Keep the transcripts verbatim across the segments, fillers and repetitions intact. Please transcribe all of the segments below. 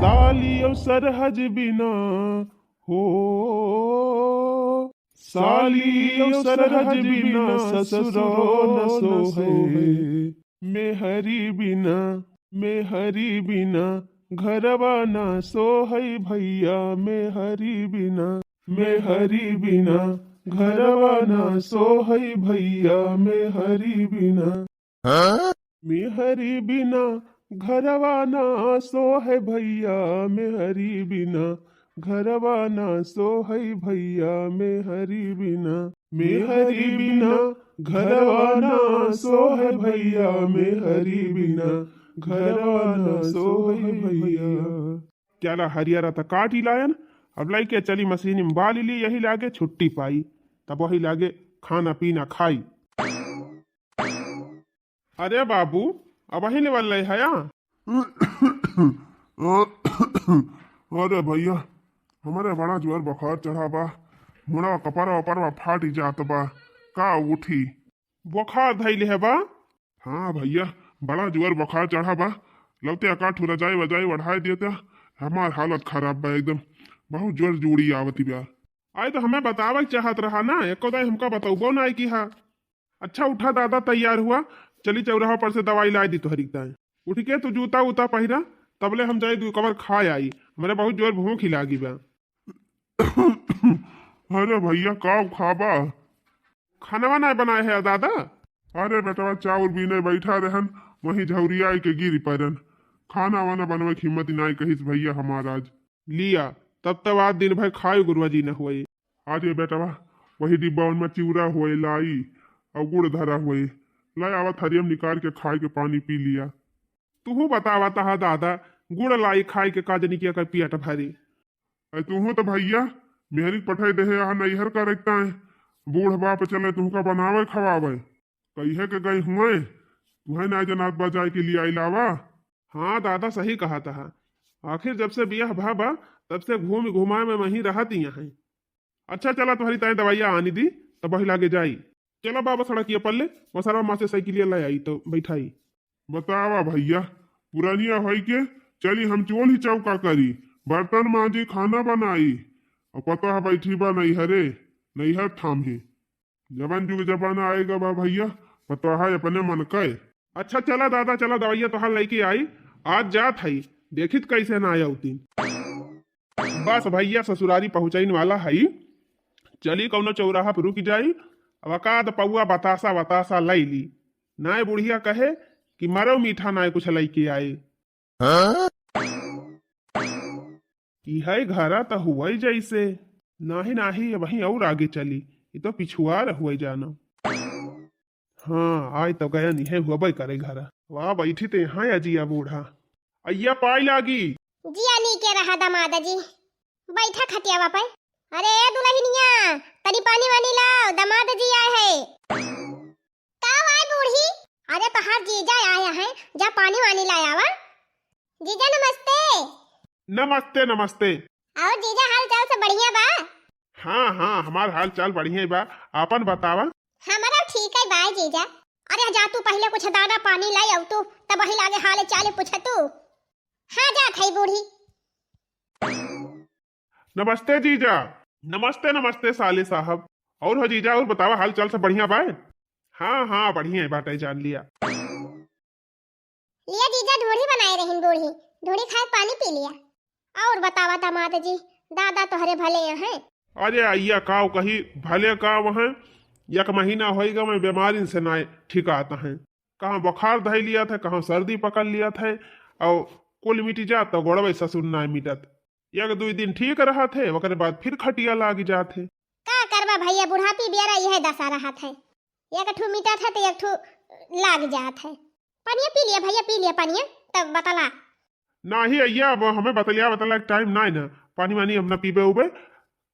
साली और सरहज बिना हो, साली और सरहज बिना ससुरो न सोहे। मेहरी बिना, मेहरी बिना घरवा ना सोहै भैया, मेहरी बिना, मेहरी बिना घरवा ना सोहै भैया, मेहरी बिना। मेहरी बिना घरवा ना सोहै भैया, मेहरी बिना घरवा ना सोहै भैया, मेहरी बिना, मेहरी बिना घरवा ना सोहै भैया, मेहरी बिना घरवा ना सोहै भैया। क्या ला हरियरा त काटी लायन, अब लइके चली मशीन में बाली ली, यही लागे छुट्टी पाई, तब वही लागे खाना पीना खाई। अरे बाबू, अबही लेवल ले हया? अरे भैया, हमरे बड़ा जोर बुखार चढ़ा बा, मुड़ा कपड़ा उपरवा फाटी जात बा, का उठी? बुखार धइले है बा? हाँ भैया, बड़ा जोर बुखार चढ़ा बा, लौते एकाठू रजाई वजाई ओढ़ाए देता, हमार हालत खराब बा एकदम, बहुत जोर जूड़ी आवती बा। आए तो हमें बतावे के चाहत रहा ना, एको दाई हमका बतौबो ना की हा। अच्छा उठा दादा, तैयार हुआ, चली चौराहा पर से दवाई लाए दी तोहरी ताए। उठ के तू जूता उता पहिरा, तबले हम जाई दू कबर खाए आई, हमरे बहुत जोर भूख ही लागी बा। अरे भैया, का खाबा? खानवा ना बनाए है दादा। अरे बेटवा, चाउर बीने बैठा रहन, वहीं झौरिया के गिर परन। खाना वाना बनवे की हिम्मत ही नाई कहिस भैया हमार आज। लिया, तब तब आज दिन भर खाए गुरुआ जी न हुए। आज ये बेटवा, वही डिब्बा में चिउरा हुए लाई और गुड़ धरा हुए, लाई आवा थरियम निकाल के खाए के पानी पी लिया। तुहू बतावा तहा दादा, गुड़ लाई खाए के का जनी के कर पियट भरी। अरे तुहू तो भैया, मेहरी के पठाई देहे यहाँ नैहर का रखता है, बूढ़ बाप चले तुहका बनावे खवावे, कहिए के गई हुए, तुहे ना जनात बा जाए के लिए आई लावा। हाँ दादा, सही कहा तहा। आखिर जब से बियाह भा बा, तब से घूम घुमाए में वहीं रहत ही हैं। अच्छा चला, तुम्हारी ताई दवाइया आनी दी, तब वही लागे जाई। चला बाबा, सड़किया पर ले, वसरवा माँ से साइकिलिया ले आई तो बैठाई। बतावा भैया, पुरानिया होई के चली हम चूल्ही चौका करी, बर्तन मांजी, खाना बनाई, और पतोह बैठी बा नैहरे, नैहर थाम ही। जवन जुग जमाना आएगा बा भैया, पतोह अपने मन के। अच्छा चला दादा, चला दवाइया तोहार लइके आई, आज जात हई, देखित कैसे ना आया उतिन। बस भैया ससुरारी पहुँचइन वाला हई, चली कौनो चौराहा पर रुक जाई, अब अकाद पौआ बतासा वतासा लई ली। नाय बुढ़िया कहे कि मरो मीठा नाय कुछ लइके आए। हाँ? इहै घरा त हुवै जैसे। नाही, नाही, वहीं और आगे चली, ई तो पिछुआर हुवै जानो। हाँ, आय तो गयन इहै हुवै करे घरा। वाह, बैठी ते यहाँ अजिया बूढ़ा। अइया पाई लागी। जिया नीके रहा दामाद जी, बैठा खटियावा पे। अरे ए दुलहिनिया, तनी पानी वानी लाओ, दामाद जी आए है। का वाय बूढ़ी? अरे तोहार जीजा आया है, जा पानी वानी लाया वा। जीजा नमस्ते। नमस्ते, नमस्ते। और जीजा हाल चाल सब बढ़िया बा? हाँ, हाँ, हमार हाल चाल बढ़िया बा। आपन बतावा। हमारा ठीक है बा जीजा। अरे जा तू पहले कुछ दाना पानी लाई आऊ तू, तब वही लागे हाल चाल पूछा तू। हाँ जात है बूढ़ी। नमस्ते जीजा। नमस्ते, नमस्ते साले साहब। और हो जीजा, और बतावा हाल चाल सब बढ़िया बाय? हाँ, हाँ, बढ़िया है बाटे जान लिया। लिया जीजा, ढोढ़ी बनाए रहीन बूढ़ी, ढोढ़ी खाए पानी पी लिया। और बतावा दामाद जी, दादा तोहरे भले हैं? अरे अइया काव कही, भले काव हैं, एक महीना होइगा मैं बीमारी से ना ठिकात हैं। कहाँ बुखार धइ लिया था, कहाँ सर्दी पकड़ लिया था, और कुल मिटी जात तो गोड़वे ससुर ना मिटत। एक दुई दिन ठीक रहत है, ओकरे बाद फिर खटिया लाग जात है। का करबा भैया, बुढ़ापी बेरा यह दशा रहत है, एक ठू मिटत है तो एक ठू लाग जात है। पनिया पी लिया भैया, पी लिया पनिया, तब बतला। नाही अइया, अब हमें बतलिया बतला के टाइम नाय ना, पानी वानी हम ना पीबे उबे,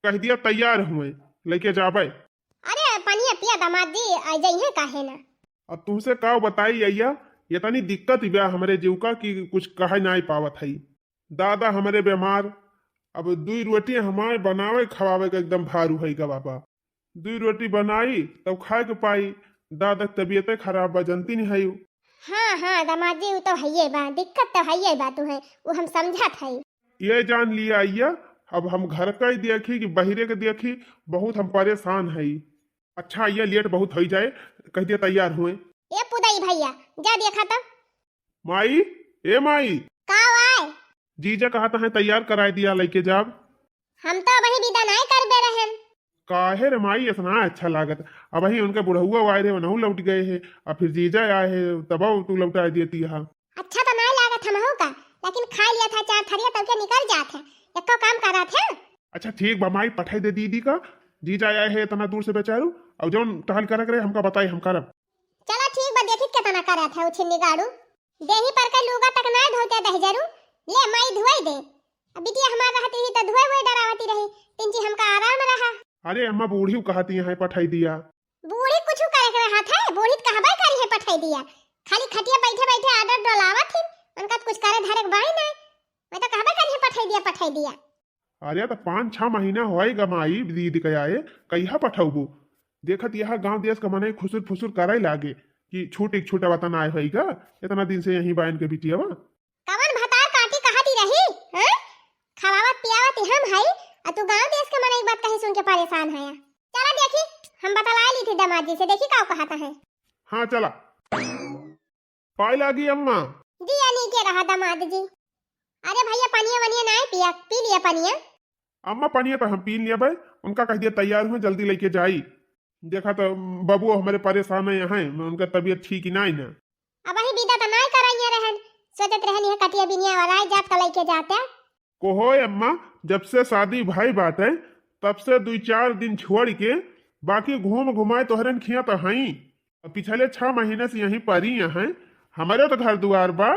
कह दिया तैयार हुए, लेके जाबे। अरे पनिया पिया दामाद जी, आ जइहे काहे ना। अब तुमसे का बताई अइया, इतनी दिक्कत बा हमरे जीव का कि कुछ कहे नाय पावत है। दादा हमरे बीमार, अब दुई रोटी हमारे बनावे खवावे के एकदम भारू है गा बाबा। दुई रोटी बनाई तब खाए के पाई। दादा के तबीयते खराब बा, जनती नहीं है। हाँ, हाँ, दामाद जी, उ तो हइये बा, दिक्कत तो हइये बा तू है, उ हम समझत हई। ये जान लिया अइया, अब हम घर का ही देखी कि बहिरे के देखी, बहुत हम परेशान हई। अच्छा अइया, लेट बहुत होई जाए, कह दिया तैयार हुए। ए पुदई भइया, जा देखा त। माई, ए माई। का आए? जीजा कहत हैं तैयार कराए दिया, लइके जाब। हम तो अबहीं बिदा नाहीं करबे रहेन। काहे रे माई, इतना अच्छा लागत? अबहीं उनका बुढ़उआ आए रहे, उनहु लौट गए हैं, अब फिर जीजा आए हैं, तब तू लौटा देती हा। अच्छा तो नाहीं लागत हमहू का, लेकिन खाइ लिया था चार थरिया, तब के निकल जात है, एको काम करत है। अच्छा ठीक बा माई, पठाई दे दीदी का, जीजा आए हैं इतना दूर से बेचारू, और जौन टहल करक रहे हमका बताई, हम करब। चला ठीक बा, देखित केतना करत है उ छिन्नी गाड़ू। देही पर के लुगा तक नाहीं धोते दहिजरू, ले माई धुआई दे। अब बिटिया हमार रहती ही तो धुआई वुआई डरावती रही, तिनची हमका आराम रहा। अरे अम्मा, बूढ़ी कहती हैं पठाई दिया। बूढ़ी कुछ करे के रहत है, बूढ़ी तो कहबे करी है पठाई दिया। खाली खटिया बैठे बैठे आडर डोलावत ही, उनका तो कुछ करे धरे के बाई ना। मैं तो कहबे करी है पठाई दिया, पठाई दिया। अरे, त पाँच छह महीना होइगा माई दीदी के आए, कहिया पठौबू? देखत यह गांव देश के मनई खुसुर फुसुर करे लागे कि छूट एक छूटा वतन आए होइगा, इतना दिन से यहीं बाइन के बिटियावा। कवन भतार काटी कहती रही, हैं? खवावत पियावत ही हम हई, आ तू गांव देश के मनई के बात कही सुन के परेशान है। चला देखी, हम बतलाए ली थी दामाद जी से, देखी का कहत है। हाँ, चला। पाए लागी अम्मा। दिया नीके रहा दामाद जी। अरे भइया, पनिया वनिया नाहीं पिया, पी लिया पनिया। अम्मा, पनिया तो हम पी लिया भाई, उनका कह दिया तैयार हुए, जल्दी लइके जाई। देखा तो बबुआ हमरे परेशान है, हैं, उनका तबीयत ठीक ही नाहीं ना। अबहीं बिदा तो नाहीं कराइए रहन, सोचत रहन यह कटिया बिनिया वाला आए जात का लइके जाते। कोहो अम्मा, जब से शादी भई बाटे, तब से दुई चार दिन छोड़ के, बाकी घूम घुमाए तोहरन खिया तो हई। अब पिछले छह महीने से यहीं परी हैं, हमरे तो घर दुआर बा,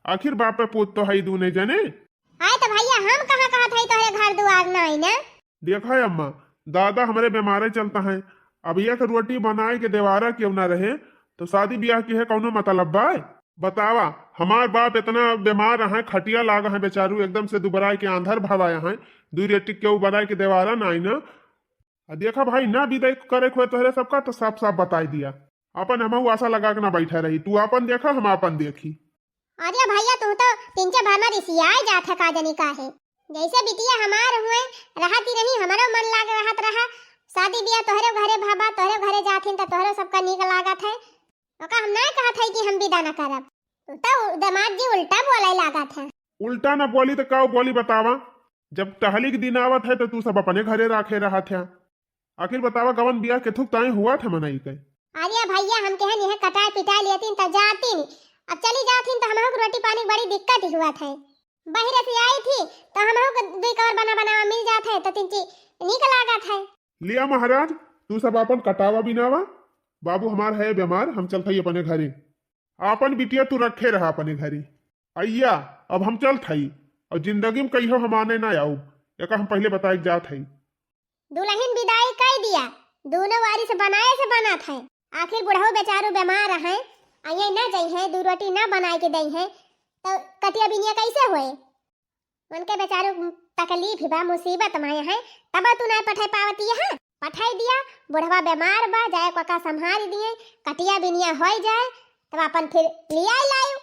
आखिर बाप पूत तो हई दूने जने। आए तो भइया, हम कहाँ कहत हई तोहरे घर दुआर नाहीं ना? देखा अम्मा, दादा हमरे बीमारे चलता है, अब एक रोटी बनाए के देवारा क्यों ना रहे, तो शादी ब्याह के है कौनो मतलब बा? बतावा, हमार बाप इतना बीमार है, खटिया लागा है बेचारू, एकदम से दुबराए के आंधर भवाया है, दुई रोटी क्यों बनाए के देवारा नाहीं ना। आ देखा भाई, ना बिदाई करे के होए तोहरे सबका, तो साफ साफ बताई दिया। अपन हमहू आशा लगा के ना बैठा रही, तू अपन देखा, हम अपन देखी। अरे भइया, तू तो तिनचे भर में रिसियाए जात है, का जनी काहे। जैसे बिटिया हमार हुए, रहती रही, हमरो मन लाग रहत रहा। शादी बियाह तोहरे घरे भवा, तोहरे घरे जाथिन त तोहरे सबका नीक लागत है। ओका हम नाय कहत है कि हम बिदा न करब। तू तो उ-, दामाद जी उल्टा बोले लागत है। उल्टा न बोली त का बोली बतावा? जब टहली के दिन आवत है त तू सब अपने घरे राखे रहत है। आखिर बतावा, गवन बियाह केथुक ताई हुआ था मनई के? अरे भइया, हम केहन यह कटाए पिटाए लेतिन त जातिन, अब चली जाथिन त हमहू के रोटी पानी के बड़ी दिक्कत ही हुआ था। बहिरे से आई थी त हमहू के दुई कवर बना बनावा मिल जात है त तिनची नीक लागत है। लिया महाराज, तू सब आपन कटावा बिनावा, बाबू हमार है बीमार, हम चलत हई अपने घरे। आपन बिटिया तू रखे रहा अपने घरे। अइया, अब हम चलत हई, और जिंदगी में कहियो हम आने ना आउब, एका हम पहिले बताए के जात हई। दुलहिन बिदाई कइ दिया, दूनो वारिस बनाए से बनत है। आखिर बुढ़ऊ बेचारू बीमार हैं, अइये न जइहें, दू रोटी न बनाए के दइहें, त कटिया बिनिया कैसे होए? उनके बेचारू तकलीफ बा, मुसीबत में हैं, तब तू नाय पठाई पावती है। पठाई दिया, बुढ़वा बीमार बा, जाए कोका संभाल दिए, कटिया बिनिया होई जाए, तब अपन फिर लियाई लायू।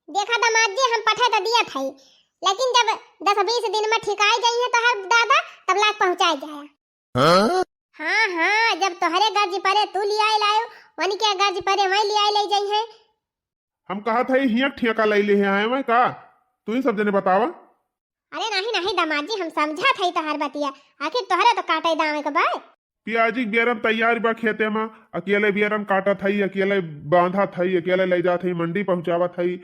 देखा दामाद जी, हम पठाई तो दिया था, लेकिन जब दस बीस दिन में ठिकाई जाइए तोहर दादा, तब लाग पहुँचाई जाए। हाँ? हाँ, हाँ, जब तोहरे गर्ज परे तू लियाई लायू, वनी के गर्ज परे मैं लियाई ले जाइए। हम कहा था, हियाँ ठेका ले ले हैं, मैं का? तू ही सब जने बतावा। अरे नहीं, नहीं दामाद जी, हम समझत हई तोहार बतिया, आखिर तोहरे तो काटे दावे के बा। पियाजी के बियरन तैयार बा खेते में, अकेले बियरन काटत हई, अकेले बांधत हई, अकेले ले जात हई, मंडी पहुँचावत हई,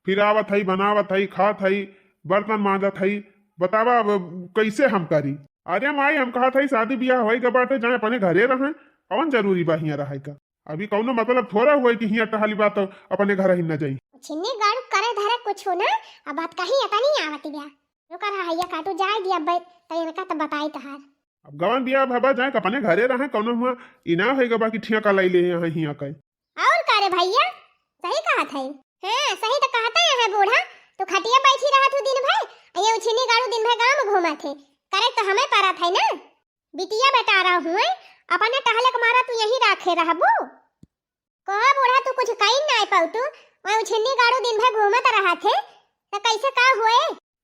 फिर आवत हई, बनावत हई, खात हई, बर्तन मांजत हई। बतावा अब कैसे हम करी? अरे माई, हम कहत हई शादी बियाह होई के बाटे, जाए अपने घरे रहें, कौन जरूरी बा हियाँ रहे का? अभी कौनो मतलब थोड़ा हुआ कि हियाँ टहली बा तो अपने घर ही न जाई। छिन्नी गाड़ू करे धरे कुछ हो ना, अब बात कहीं अतनी आवत बिया। रुका रहा, हैया काटू जाए दिया बे, त इनका त बताई तहार। अब गवन बिया भबा जाए अपने घरे रहे, कौनो हुआ इना होई गबा कि ठिया का लाई ले यहाँ हियाँ कई। और का रे भैया, सही कहत है। हाँ, सही तो कहता है बूढ़ा, तू खटिया बैठी रहत हूँ दिन भर, आ ये उछिन्नी गाड़ू दिन भर गाँव में घूमत है, करे तो हमें परत है ना। बिटिया बेटा रहा हुए, अपने टहले के मारा तू यहीं राखे रहबू। कहा बूढ़ा, तू कुछ कहीं ना पाऊ, तू वहीं उछिन्नी गाड़ू दिन भर घूमत रहत है, तो कैसे का हुए?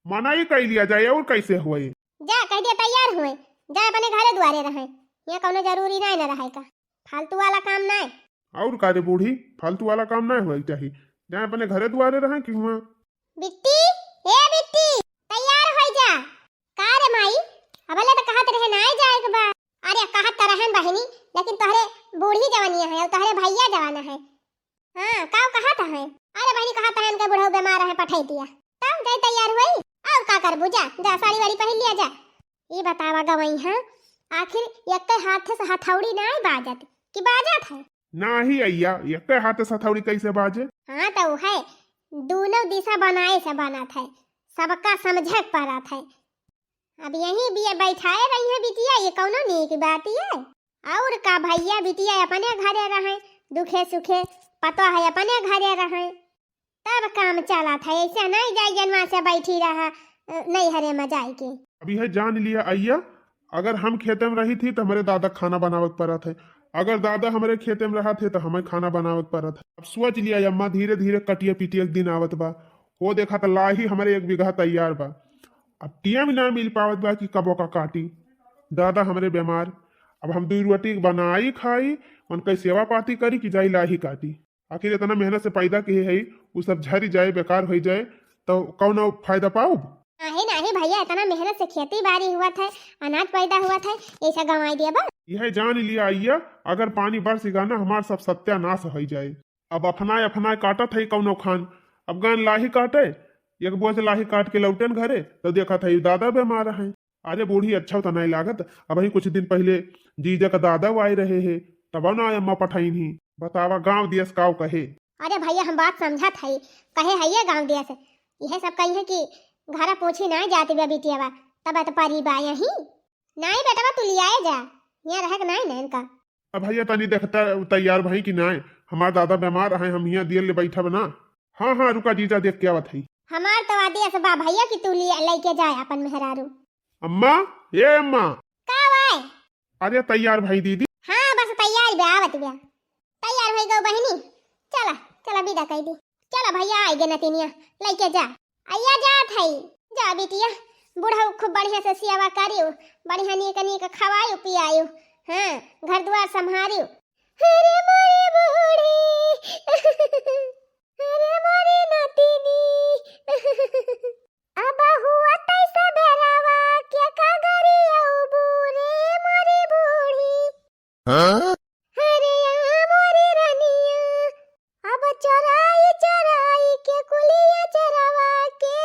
मना ही कइ लिया जाए, और कैसे होए? जा, कह दिया तैयार हुए, जा अपने घरे दुआरे रहे, यहाँ कौनो जरूरी नहीं न रहे का, फालतू वाला काम नहीं। और का रे बूढ़ी, फालतू वाला काम नहीं होए चाहिए, जा अपने घरे दुआरे रहे कि हुआ। बिट्टी, ए बिट्टी, तैयार हो जा। का रे माई, अबले तो कहत रहे ना जाए के बा। अरे कहत तो रहन बहिनी, लेकिन तोहरे बूढ़ी जवानिया है और तोहरे भैया जवाना है। हाँ, का कहत है? अरे बहिनी कहत है इनके बुढ़ऊ बीमार है, पठाई दिया। तब जाई तैयार हुई, और का करबू, जा, जा साड़ी वाड़ी पहन लिया जा। ये बतावा गवई है, आखिर एक हाथ से हथौड़ी ना बाजत कि बाजत है? नाही अइया, एक्के हाथे से हथौड़ी कैसे बाजे? हाँ, तो है, दोनों दिशा बनाए से बनत है, सबका समझे के पड़त है। अब यहीं बिया बैठाए रही है बिटिया, ये कौनो नीक बात है? और का भैया बिटिया अपने घरे रहे, दुखे सुखे पतो है अपने घरे रहे, तब काम चलत है। ऐसे नहीं जाए जनवा से बैठी रहा, अ, नैहरे में जाए के। अब यह जान लिया अइया, अगर हम खेते में रही थी तो हमारे दादा खाना बनावे के पड़त है, अगर दादा हमारे खेते में रहा थे तो हमें खाना बनावे के पड़त है। अब सोच लिया अम्मा, धीरे धीरे कटिया पिटिया के दिन आवत बा। वो देखा तो लाही हमारे एक बीघा तैयार बा, अब टिया भी ना मिल पावत बा कि कबो का काटी। दादा हमारे बीमार, अब हम दुई रोटी बनाई खाई, उनका सेवा पाती करी कि जाई लाही काटी। आखिर इतना मेहनत से पैदा किए है, उ सब झरी जाए, बेकार हो जाए, तो कौनो फायदा पाउब? नाही, नाही भैया, इतना मेहनत से खेती बाड़ी हुआ था, अनाज पैदा हुआ था, ऐसा गंवाई दिया बा? यह जान लिया अइया, अगर पानी बरस गया ना, हमार सब सत्यानाश हो जाए। अब अफनाए अफनाए काटत है कौनो खान, अब गन लाही काटे, एक बोझ लाही काट के लौटेन घरे, तो देखत है दादा बीमार है। अरे बूढ़ी, अच्छा तो नहीं लागत, अबहीं कुछ दिन पहले जीजा का दादा आए रहे है, तब ना अम्मा पठाइन ही। बतावा गाँव दियस काव कहे। अरे भैया, हम बात समझत हई, कहे है ये गाँव दियस, यह सब कही है कि घर पोछी ना जाती बा बिटिया बा, तब तो परी बा यहीं। नहीं बेटवा, तू लियाए जा, यहाँ रहे के नहीं ना इनका। अब भैया तनी देखता तैयार भई कि नाय, हमार दादा बीमार है, हम हियाँ दियल ले बैठब ना। हाँ, हाँ, रुका जीजा, देख के आवत हई। हमार तो आदेश बा भैया कि तू लिया, लइके जाए अपन मेहरारू। अम्मा, ए अम्मा। का बाय? अरे तैयार भई दीदी। हाँ, बस तैयार बा, आवत बा। तैयार होई गो बहिनी, चला, चला विदा कई दी। चला भैया, आई गे नतिनिया, लइके जा। अइया जात हई, जा बिटिया, बुढ़ऊ खूब बढ़िया से सेवा करियो, बढ़िया नीक नीक खवायु पियायु, हाँ, घर दुआर संभारियो। अरे मोरी बूढ़ी, अरे मोरी नतिनी, अब हुआ तैसा बेरावा के का गरियउबू रे मोरी बूढ़ी। हाँ? अरे आ मोरी रनिया, अब चराई चराई के कुलिया चरावा के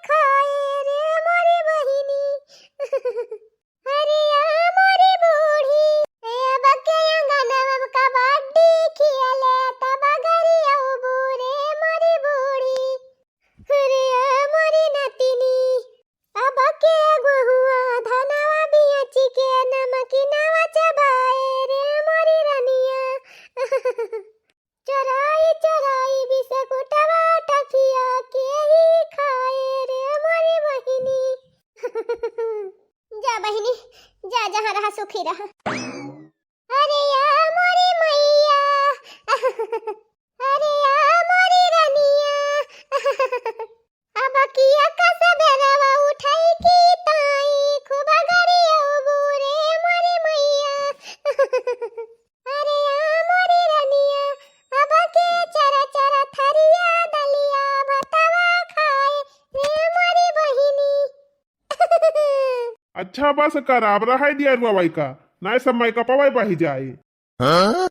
खाए रे मोरी बहिनी। अरे आ मोरी बूढ़ी, ए अब के अंगनवा में कबड्डी खेले तब गरियउबू रे मोरी बूढ़ी। अरे आ मोरी नतिनी, अब के गोहुआ धनवा बियाची के नमकीनवा चबाए रे मोरी रनिया। चोराई चोराई बिस्कुटवा टफिया के ही खाए रे मोरी बहिनी। जा बहिनी, जा, जहाँ रहा सुखी रहा। अरे या मोरी मैया, अरे या मोरी रनिया, अब किया का सबेरवा उठाई की ताई, खूब गरियउबू रे मोरी मैया। अरे आ मोरी रनिया, अब के चरा चरा थरिया दलिया भतवा खाए रे मोरी बहिनी। अच्छा बस कर, अब रहाई दिया रुआ बाई का, नाय सब माई का पवाई बही जाए। हाँ?